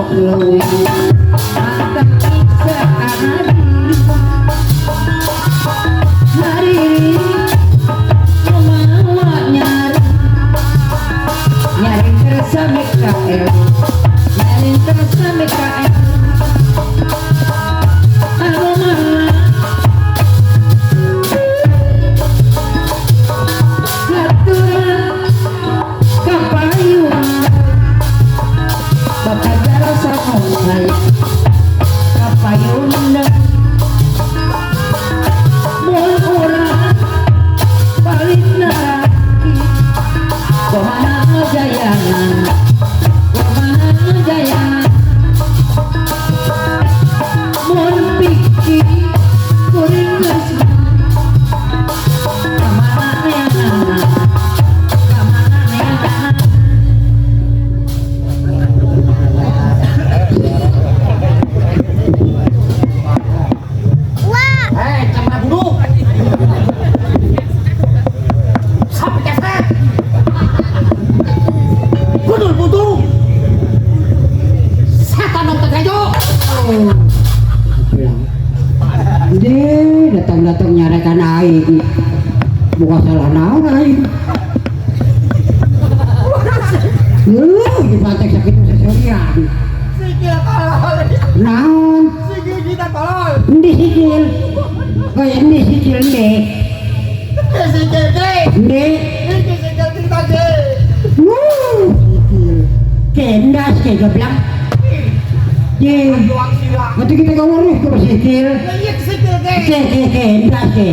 Leuweung hari mawa nyari nyari terasa Mikael nyari terasa Mikael anu mah aturan kapayun bapak jaro samongai kapayun mun urang balik naraki kumaha jayana kumaha jayana mun pikir kuring geus kamana neangan kamana neangan. Eh, cemara buduk. Sapi keset. Gudul butuh. Setan dong tegajo. Deh, datang-datang nyarekan aing. Bukan salah naon aing. Dipantek sakit seserian. Sikil tolol. Naon? Sikil kita tolol. Endi sikil? Kaya endi sikil endi? Sikil ge. Endi? Iki sikil kita ge. Wuh, sikil. Kendas ke geblak. Ye, Doang sila. nanti kita gak ke sikil. Lah iya sikil ge. Ke ke kendas ke.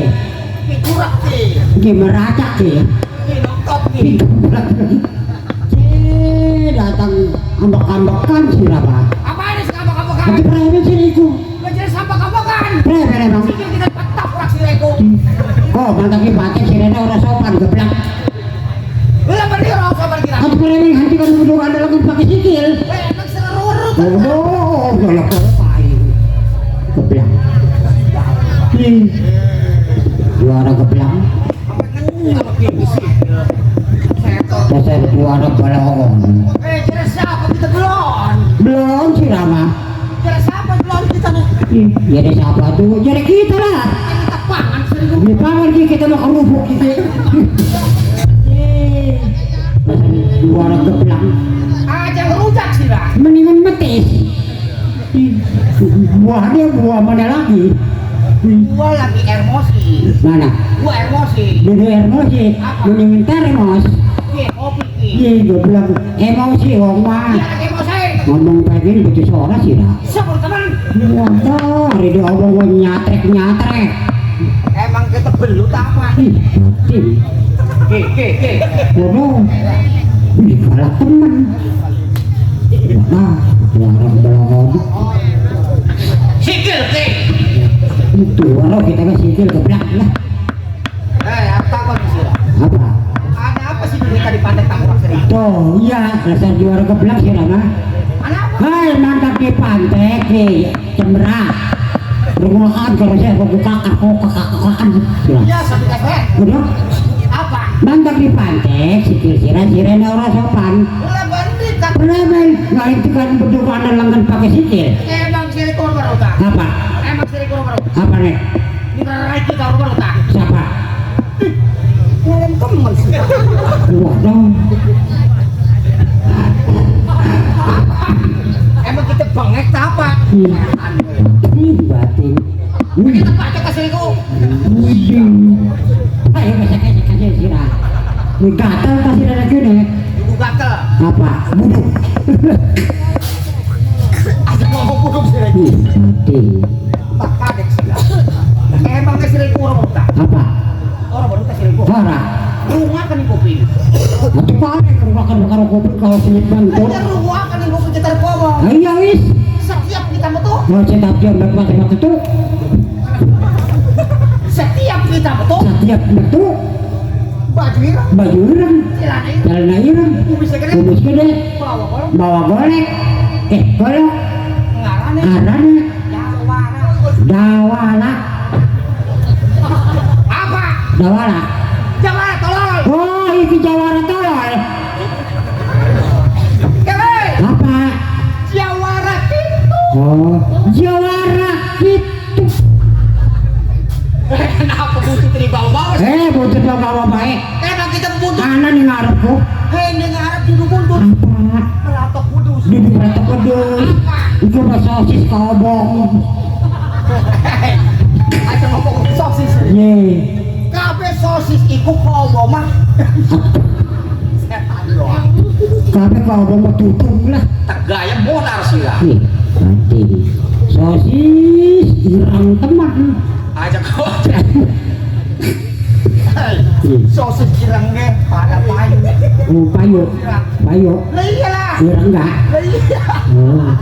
Ki kurak ki. Ki meracak ke. Ki nonton ki. Ye, datang ambek-ambekan sih apa? Apa ini sambak-ambekan? Nanti premen sini iku. Lah jadi sambak-ambekan. Premen emang. Sikil kita petap kurak sireku. Kok mantap ki patek sirene ora sopan geblak. Lah berarti ora sopan kita. Atau premen henti kan duduk anda lagi pakai sikil. Eh, emang serurut. Oh, galak aing. Geblak. Juara geblak. Dasar juara belon. Eh, kira siapa kita belon? Belon sih Rama. Kira siapa belon kita nih? Jadi siapa tuh? Jadi kita lah. Kita pangan seribu. Di pangan kita mau kerupuk kita. Dasar juara geblak. Aja ngerujak sih lah. Mendingan metis. Buah dia buah mana lagi? Gua lagi emosi. Mana? Gua emosi. Duduk emosi, mendingan termos. Iya, kopi ki. Iya, goblok. Emosi wong mah. Iya, lagi emosi. Ngomong pengen begitu suara sih lah. Sebut teman. Waduh, hari dia omong nyatrek-nyatrek. Emang kita belut apa? Ih, batin. Ki, ki, ki. Waduh. Ih, galak temen. Wah, juara belon. Sikil ki. Itu, waduh kita ke sikil geblak lah. Eh, apa kau di sini? Apa? Ada apa sih kita di pantai Tangkurak sini? Tuh, iya, dasar juara geblak sih Rama. Ada apa? Hai, mantap di pantai ki, cemera. Rungokan kalau saya buka kakan. Ya, sampai kasih. Udah, Apa? mantap di pantai, sikil sira sirene ora sopan. Lah bandit kan. Premen, nggak itu kan berdua lengan pakai sikil. Emang sini korban otak. Apa? Emang sini korban otak. Apa nih? Ini rai kita korban otak. Siapa? Ngomong temen sih. Waduh, Emang kita bengek tak apa? Ih, batin. Kita baca ke sini kok. Ayo kasih kasih kasih sira. Gatal kasih lagi nih. Duduk gatel. Apa? Buduk. Aja ngomong buduk sih. Ih, batin. Tak kadek sih. Emang ke sini kurang otak. Apa? Orang baru ke sini kok. Ora. Rumah kan kopi. Atau pare makan makan kopi kalau sini bentuk. Aja rumah kan kopi kita ngomong. Iya wis. Setiap kita betul. Mau cetak jam berapa itu? Setiap kita betul. Setiap betul. Baju ireng. Baju ireng. Celana ireng. Celana ireng. Kumis gede. Kumis gede. Bawa golek. Bawa golek. Golek. Ngarane. Ngarane. Dawala. Dawala. Apa? Dawala. Jawara tolol. Oh, itu jawara tolol. Kele. Apa? Jawara Oh, jawara gitu. Kenapa buntut dibawa-bawa? Eh, buntut bawa baik. Emang kita buntut. Ana nih ngarepku. Hei, ini ngarep duduk buntut. Apa? Melatok kudus. Duduk melatok kudus. Itu mah sosis kobong. Aja ngomong sosis. Ye. Kabeh sosis iku kobong mah. Setan doang. Kabeh kobong mah tutung lah. Tegaya bonar sih lah. Nih, nanti sosis irang teman. Aja kok. Sosis irangnya pada payu. Oh, payu. Payu. Lah iyalah. Irang enggak? Lah iya. Oh.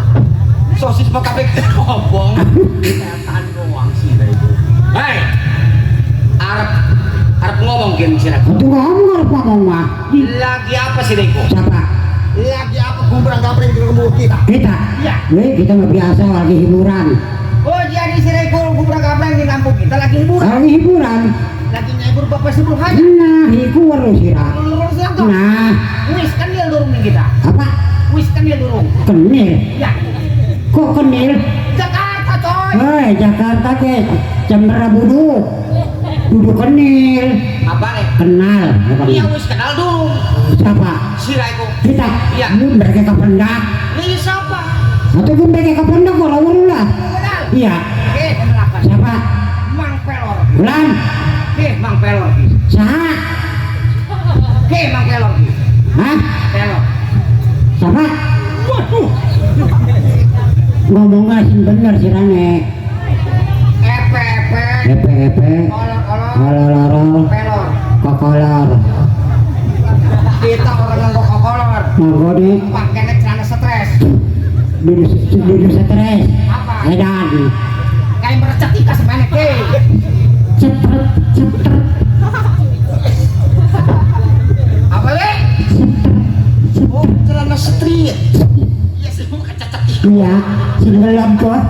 Sosis mah kabeh kobong. Setan doang sih lah itu. Hei. Arep arep ngomong gini sih. Itu ngomong arep ngomong mah. Lagi apa sih Deko? Siapa? Lagi apa gumbrang-gambring di rumah kita? Kita? Iya. Nih, kita nggak biasa lagi hiburan. Oh, jadi si Reko gumbrang-gambring di kampung kita lagi hiburan. Lagi hiburan. Lagi nyebur bapak sebelum haji. Nah, iku weruh sira. Lurus tuh. Nah, wis kenil durung nih kita. Apa? Wis kenil durung. Kenil? Ya. Kok kenil? Jakarta, coy. Hei, Jakarta ke Cemara Buduk. Duduk kenil. Apa nih? Kenal. Iya, wis kenal durung. Siapa? Si Reko. Kita. Iya. Lu mereka kependak. Ini siapa? Atau gue mereka kependak kok weruh lah. Kenal. Iya. Oke, kenalkan. Siapa? Mang Pelor. Bulan. Oke, Mang Pelor. Saha? Oke, Mang Pelor. Hah? Pelor. Siapa? Waduh. Ngomongnya sih bener sih Rane. Epe epe. Epe epe. Olor olor. Olor olor. Pelor. Kokolor. Kita orang nganggo kokolor. Nganggo nih. Pakainya celana stres. Duduk stres. Apa? Edan. Kayak merecet ikas sebenarnya ke. Cepet cepet. Apa le? Oh, celana street. Iya sih, bukan cacat. Iya, singgelam kok.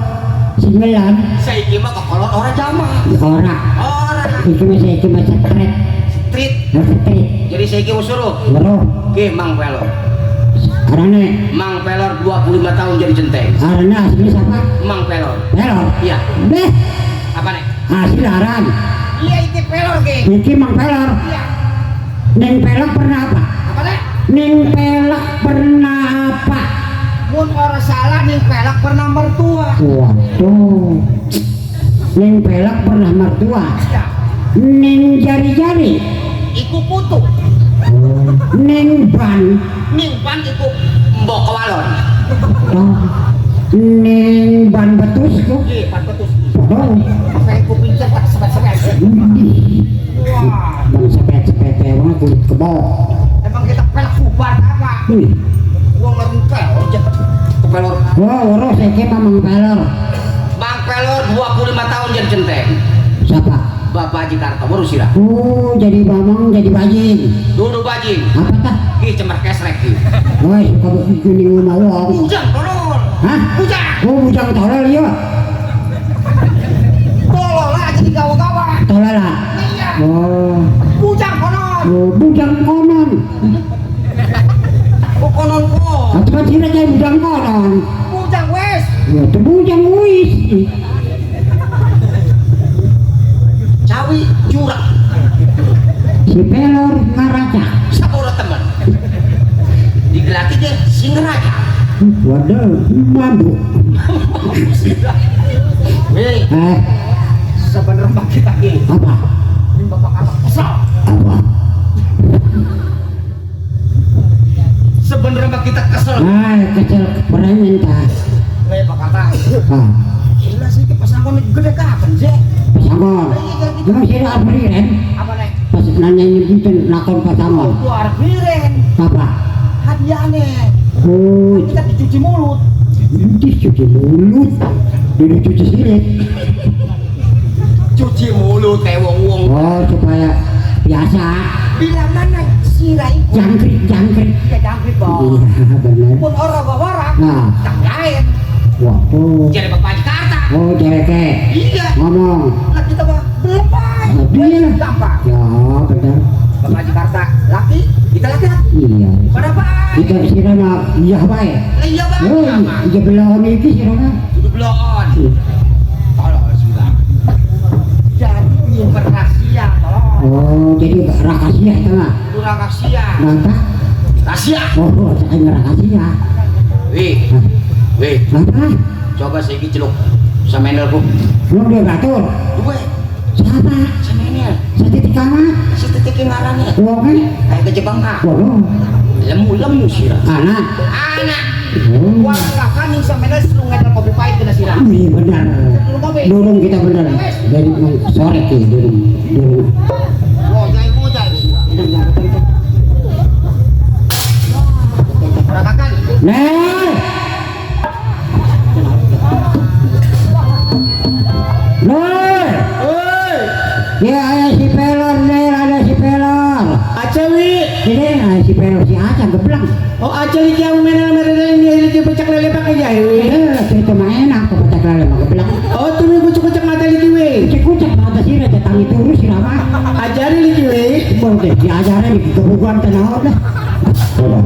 Singgelam. Saiki mah kokolor ora jama. Ora. Ora. Iki mah saiki mah street. Street. Street. Jadi saiki wis suruh. Weruh. Oke, Mang Pelor. Arane Mang Pelor 25 tahun jadi centeng. Arane asli siapa? Mang Pelor. Pelor. Iya. Beh. Apa nek? Asli aran. Iya, iki Pelor ki. Iki Mang Pelor. Iya. Neng Pelor pernah apa? Apa nek? Neng Pelor pernah apa? Mun ora salah Neng Pelor pernah mertua. Waduh. Neng Pelor pernah mertua. Iya. Neng jari-jari. Iku putu. Oh. Neng ban. Neng ban iku mbok kewalon. Oh. Neng ban betus kok. Iya, ban betus. Oh. Kayak kuping cepat sepet-sepet. Wah. Bang sepet-sepet emang kulit kebo. Emang kita pelak bubar apa? Wih. Wong ngerempel pelor. Wah, weruh saiki Mang Pelor. Mang Pelor 25 tahun jadi centeng. Siapa? Bapak Haji Karto baru sirah. Oh, jadi bamang jadi bajing. Dulu bajing. Apa tah? Ki cemer kesrek ki. Woi, suka kuning sama wong. Bujang tolol. Hah? Bujang. Oh, bujang tolol iya. Tolol lah jadi gawa-gawa. Tolol lah. Iya. Oh. Bujang konon. Oh, bujang konon. Oh, konon kok. Atau kan sira jadi bujang konon. Bujang wes. Ya, itu bujang wis. Cawi jurang. Si Pelor ngaraca. Sapura temen. Digelati dia si ngeraca. Waduh, mabuk. Weh. Sebenarnya kita ini. Apa? Ini bapak apa? Kesal. Apa? Sebenarnya kita kesel. Ah, kesel perangan ta. Weh, pak kata. Ah. Gila sih ke pesangon gede kapan sih? Pesangon. Emang sih ada biren? Apa nek? Pas nanya itu lakon pesangon. Oh, arep biren. Apa? Hadiahnya. Oh. Kita dicuci mulut. Dicuci mulut. Dicuci silit. Cuci mulut kayak wong-wong. Oh, supaya biasa. Bila mana sirai jangkrik jangkrik. Ya jangkrik, Bos. Iya, benar. Pun orang warak. Nah. Tak lain. Waduh. Jadi Bapak Jakarta. Oh, jereke. Iya. Ngomong. Lah kita mah belum. Iya. Gampang. Ya, benar. Bapak Jakarta laki, kita laki-laki. Iya. Pada bae. Kita sirana iya bae. Iya bae. Oh, iya belon iki sirana. Delon. Tolong sira. Jadi rahasia tolong. Oh, jadi rahasia tengah. Itu rahasia. Nanta? Rahasia. Oh, saya rahasia. Wih. Wih, Nanta? coba saiki celuk samenelku. Belum dia batur. Duwe Siapa? samenel. Setitik amat. Setitik ngarane. Wongnya? Kayak ke Jepang ah. Waduh. Lemu-lemu sira. Anak. Anak. Oh. Wah, kaning samenel selungan kopi pahit kena sira. Iya benar. Selung kopi. Durung kita benar. Dari sore ki durung durung. Wojai wojai sira. Ora kakan. Nih. Nih. Oi, Ya ada si pelor nih, ada si pelor. Acawi. Ini ada si pelor si Aca gebleng. Oh, Acawi yang menang dia lagi pecak lele pakai jahe. Eh, cerita mah enak, kepecak lele mah gebleng. Oh, tumi kucuk-kucuk mata lagi we. Kucek-kucek mata sih, ada tangi turu sih lama. Ajari lagi we. Boleh diajarin di kebukuan tenang dah. Oh,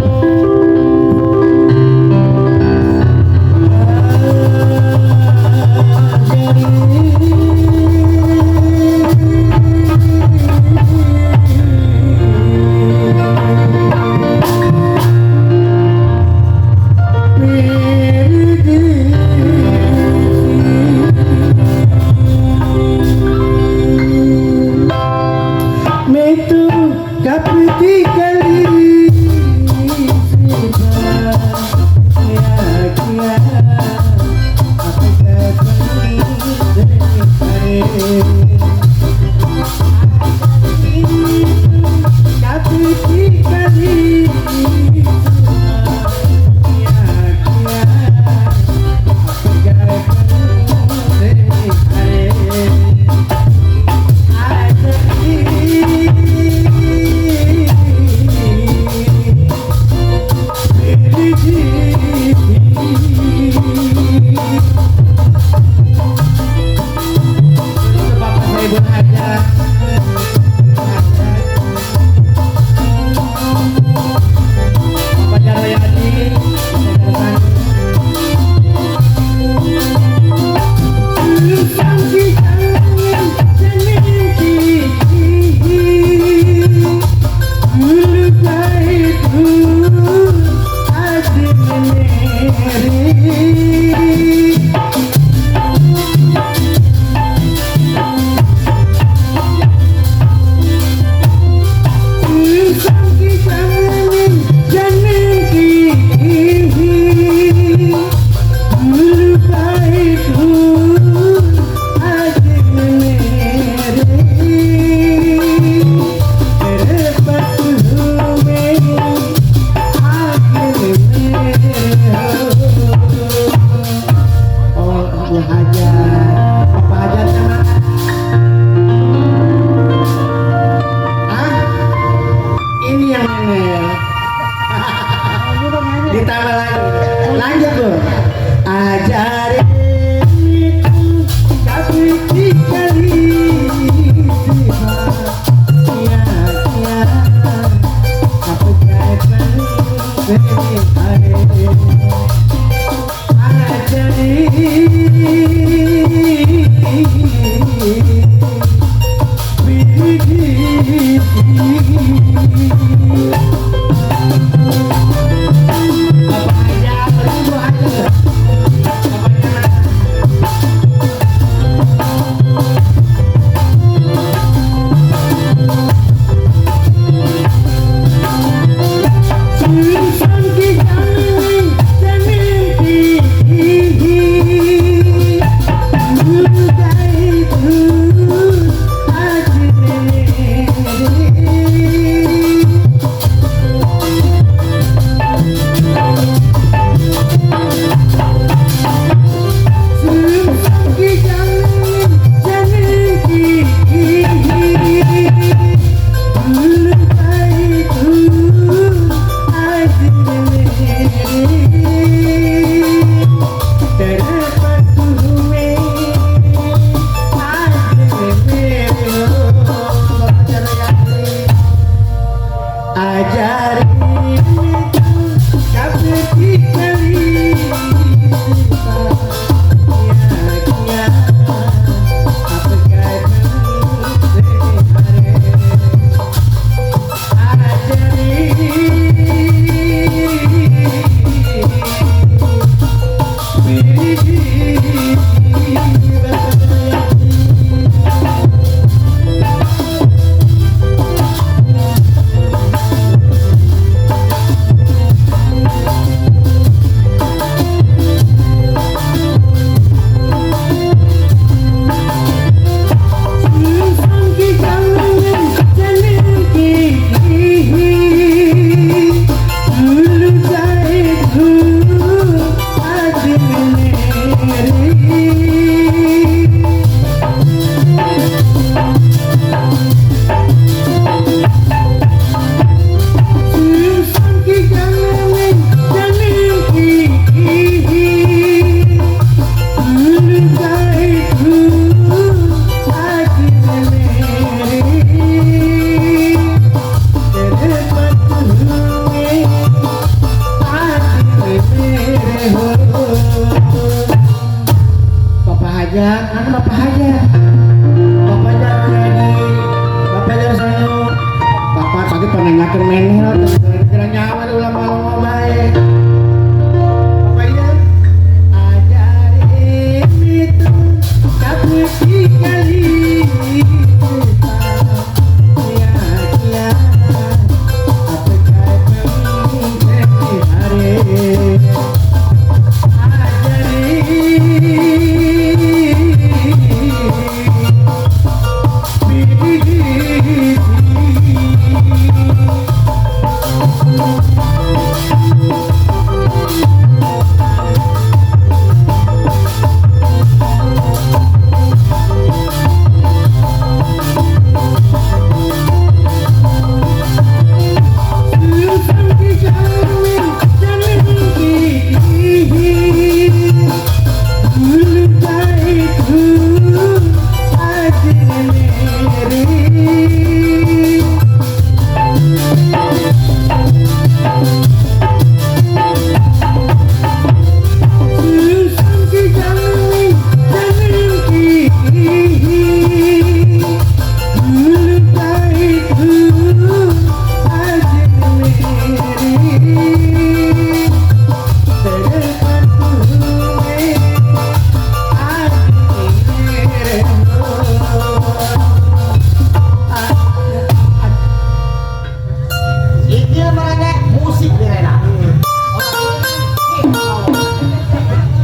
aja, kan bapak aja. Bapak jangan lagi, bapak jangan sana. Bapak tadi pernah nyakin menel, kira nyawa ulang malam baik. Bapak iya, ajarin itu tapi kali ya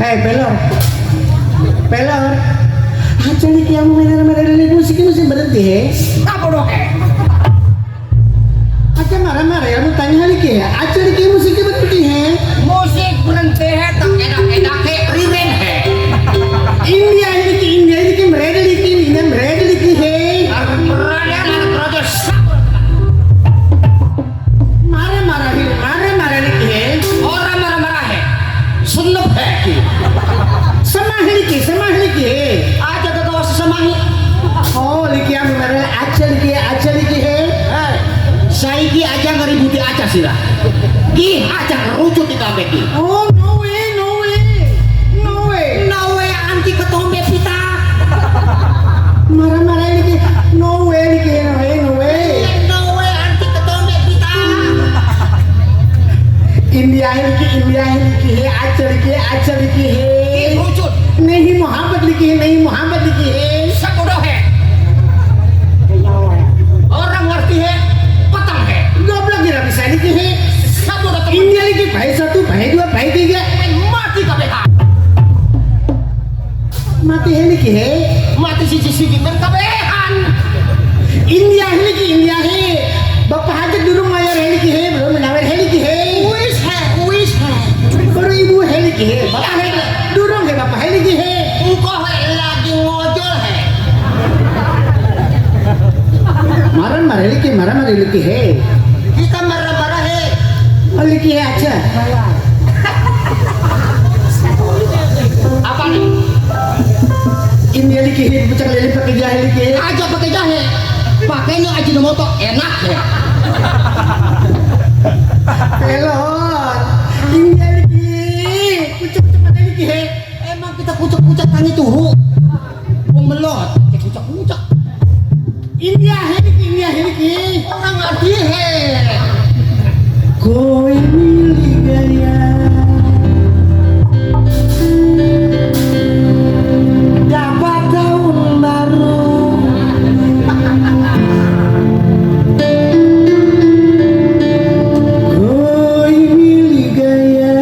Hei, pelor. Pelor. Aja nih yang main-main musik itu berhenti, he. Apa dong, he? Aja marah-marah ya, lu tanya lagi ya. Aja nih musiknya berhenti, he. Musik berhenti, he, tak enak-enak, he, riren, he. India ini, India ini, mereka ini, India mereka ini, he. Marah-marah, marah-marah nih, he. Orang marah-marah, he. Senep, he. Semah liki, semah liki, he. Aja kagak usah semahi. Oh, liki yang marah, aja liki, he. Hei, saiki aja ngeributi aja sih lah. Ki aja ngerucut di kabeh ki. Oh, no way, no way. No way. No way anti ketombe pita. Marah-marah liki. No way liki, no way, no way. No way anti ketombe pita. India liki, India liki, he. Aja liki, he. Ki rucut. Nehi Muhammad liki, nehi Muhammad liki, he. Sakodo he. Orang ngerti he, petang he. Goblok kira bisa liki, he. Sabodo temen. India liki, baik satu, baik dua, baik tiga. Mati KPK. Mati he liki, he. Mati siji-siji men kabehan. India liki, India he. Bapak hajat dulu mayar he liki, he. Belum menawar he liki, he. Wis he, wis he. Baru ibu he liki, he. Bapak he, durung he, bapak he liki, he. Engkau he lagi ngojol he. Marah-marah liki, marah-marah liki, he. Kita marah-marah he. Oh, liki he aja. Apa nih? India liki he, pecah lele pakai jahe liki he. Aja pakai jahe. Pakainya Ajinomoto enak ya. Pelor. India liki. Kucuk-kucuk mata liki he. Emang kita kucuk-kucuk tangi turu. Wong melot, kucuk-kucuk. India he liki, India he liki. Orang ngerti he. Koi mili gaya. Dapat tahun baru. Koi mili gaya.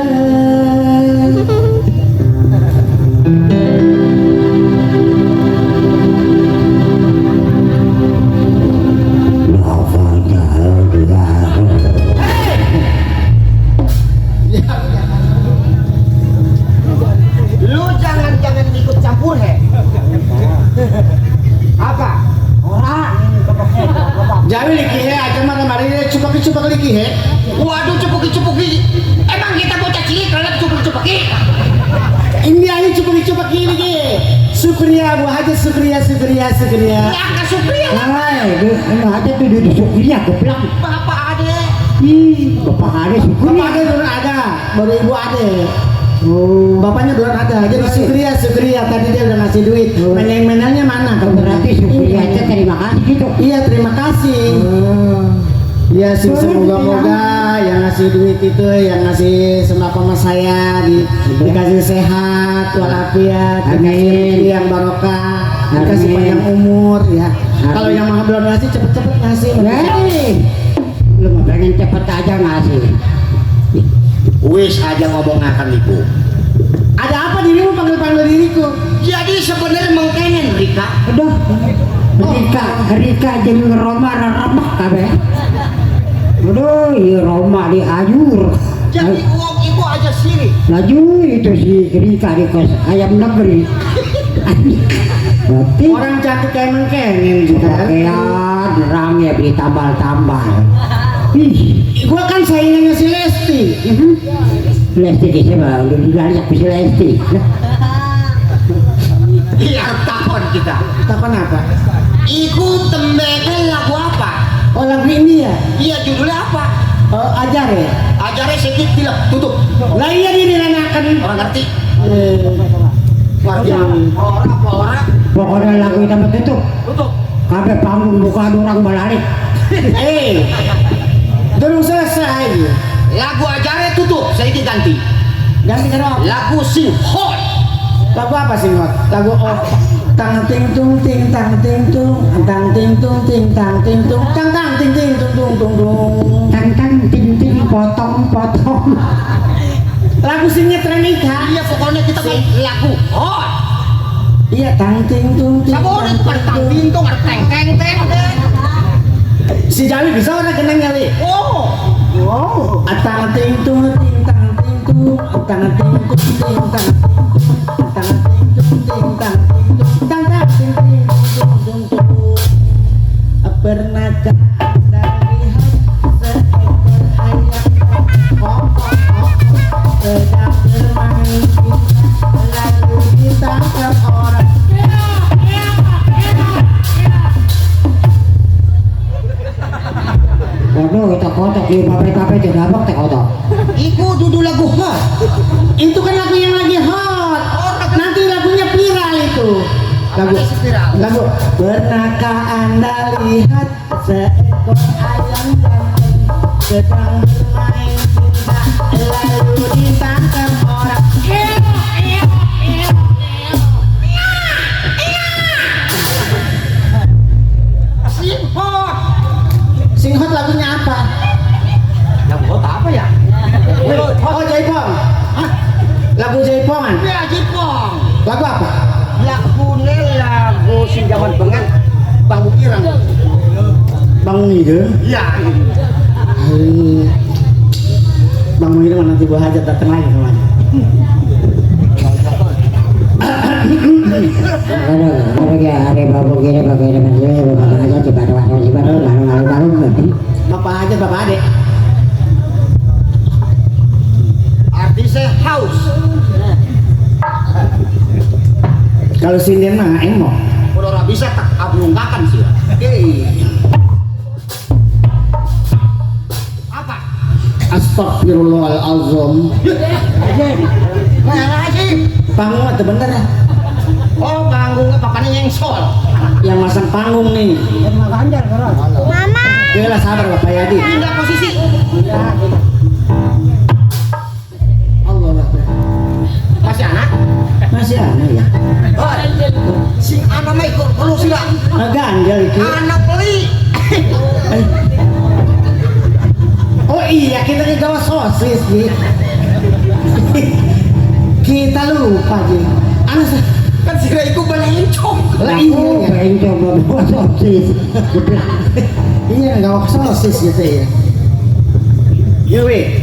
Lu jangan-jangan ikut campur he. Apa? Orang. Jawi liki he, aja marah-marah he, cupak-cupak liki he. Waduh cupuki-cupuki. Emang kita bocah cilik kalau cupuki-cupuki? India ini cupak-cupak liki. Syukriya, Bu Haji, syukriya, syukriya, syukriya. Langkah Syukriya. Hai, ada tuh di syukriya goblok. Bapak ade. Ih, bapak ada syukriya. Bapak ada, baru ada, baru ibu ada. Oh. Bapaknya belum ada. Jadi Sukria, Sukria tadi dia udah ngasih duit. Oh. Nanya yang menelnya mana? Berarti Sukria aja terima kasih gitu. Iya, terima kasih. Oh. Iya sih, semoga-moga yang ngasih duit itu, yang ngasih sembako sama saya dikasih sehat walafiat, dikasih rezeki yang barokah, dikasih panjang umur ya. Kalau yang mau belum ngasih cepet-cepet ngasih. Hei, lu mau pengen cepet aja ngasih. Wis aja ngomong akan ibu. Ada apa dirimu panggil-panggil diriku? Jadi sebenarnya mengkenen Rika. Aduh, Rika, Rika jadi Roma remek kabeh. Aduh, iya Roma di ayur. Jadi uang ibu aja sini. Laju itu si Rika di kos ayam negeri. Berarti orang cantik kayak mengkenen juga. Pakaian rame beli tambal-tambal. Ih, gua kan saingannya si Lesti. Lesti di sini, udah dibalik si Lesti. Iya, takon kita. Takon apa? Iku tembengnya lagu apa? Oh, lagu ini ya? Iya, judulnya apa? Oh, ajar ya? Ajarnya sedikit tidak tutup. Lah iya ini nanakan. Orang ngerti. Ngerti. Orang orang. Pokoknya lagu itu tutup. Tutup. Kabeh panggung buka orang balik. Belum selesai. Lagu ajarnya tutup, saya ganti. Ganti kenapa? Lagu sing hot. Lagu apa sing hot? Lagu oh. Tang ting tung ting tang ting tung tang ting tung ting tang ting tung tang tang ting ting tung tung tung tung tang tang ting ting potong potong. Lagu singnya tren Ika. Iya, pokoknya kita main lagu hot. Iya, tang ting tung ting. Sama orang tang ting tung teng teng teng. Si Jawi bisa orang kenang nyali. Oh. Wow. Tang ting tung ting tang ting tung tang ting tung ting tang tang ting tung ting tang tang tang ting ting tung tung tung. Pernahkah Anda lihat seekor ayam kok sedang bermain cinta lalu ditangkap orang? Waduh, kita kotok di pabrik-pabrik tidak apa kotok. Iku duduk lagu hot. Itu kan lagu yang lagi hot. Nanti lagunya viral itu. Lagu lagu pernahkah Anda lihat seekor ayam jantan sedang bermain cinta lalu ditangkap orang? Sing hot. Sing hot lagunya apa? Lagu hot apa ya? Oh, Jaipong. Hah? Lagu Jaipongan? Ya, Jaipong. Lagu apa? Lagune lagu sing jaman bengan Bang Ireng. Bang Ireng? Iya. Bang Ireng nanti gua hajat datang lagi kemana? Bapak hajat, bapak adek. Artisnya haus. Kalau sinden mah emo. Kalau ora bisa tak ablungkakan sih. Apa? Astagfirullahalazim. Astagfirullahaladzim. Panggung atau bener ya? Oh, panggungnya papannya nyengsol. Yang masang panggung nih. Mama. Jelas sabar Bapak Yadi. Pindah posisi. Allah Akbar. Masih anak? Masih anak ya. Oh, sing anak mah ikut perlu sih lah. Ganjel itu. Anak beli. Oh iya, kita ke gawa sosis nih. Kita lupa Ji. Anak kan sira iku belencong. Lah iya, belencong bawa sosis. Iya, gawa sosis gitu ya. Yo we.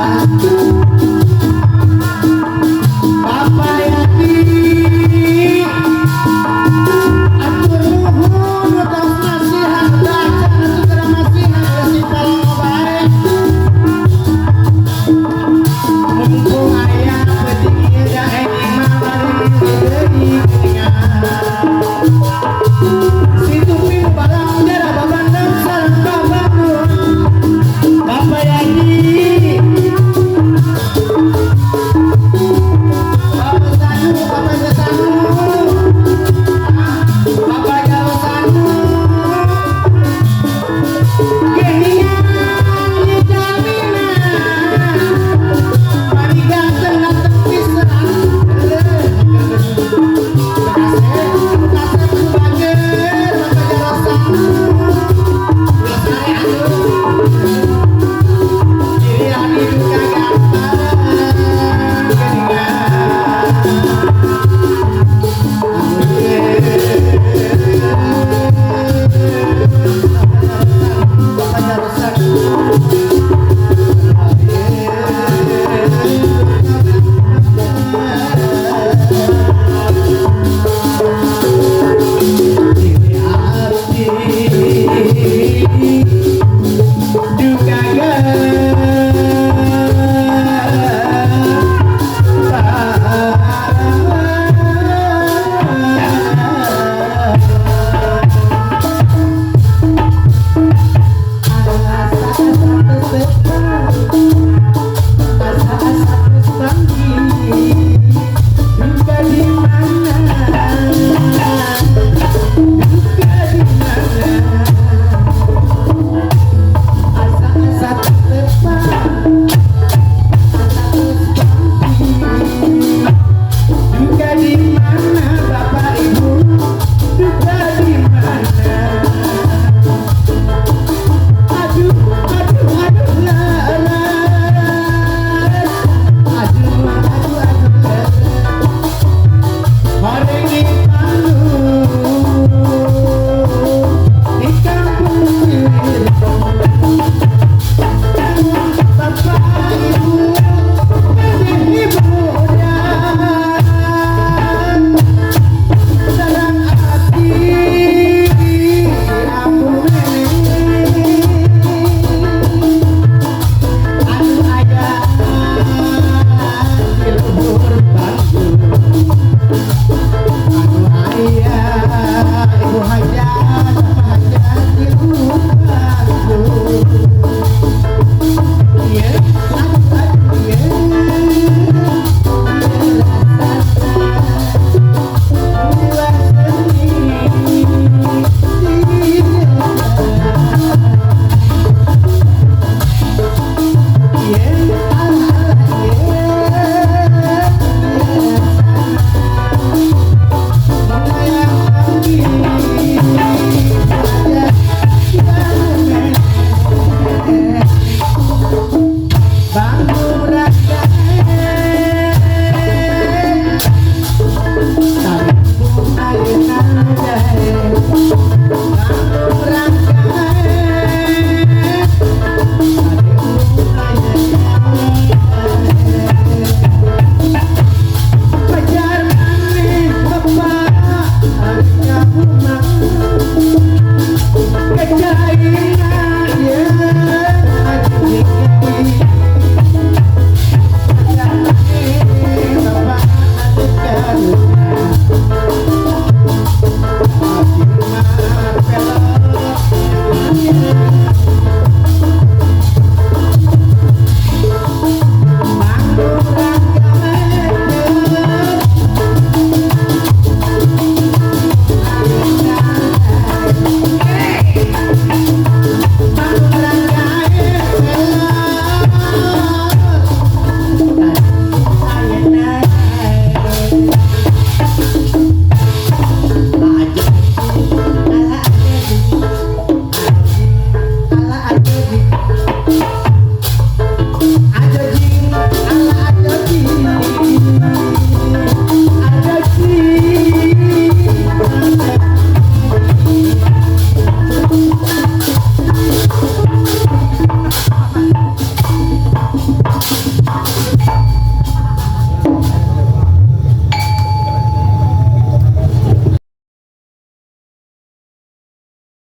Bapak.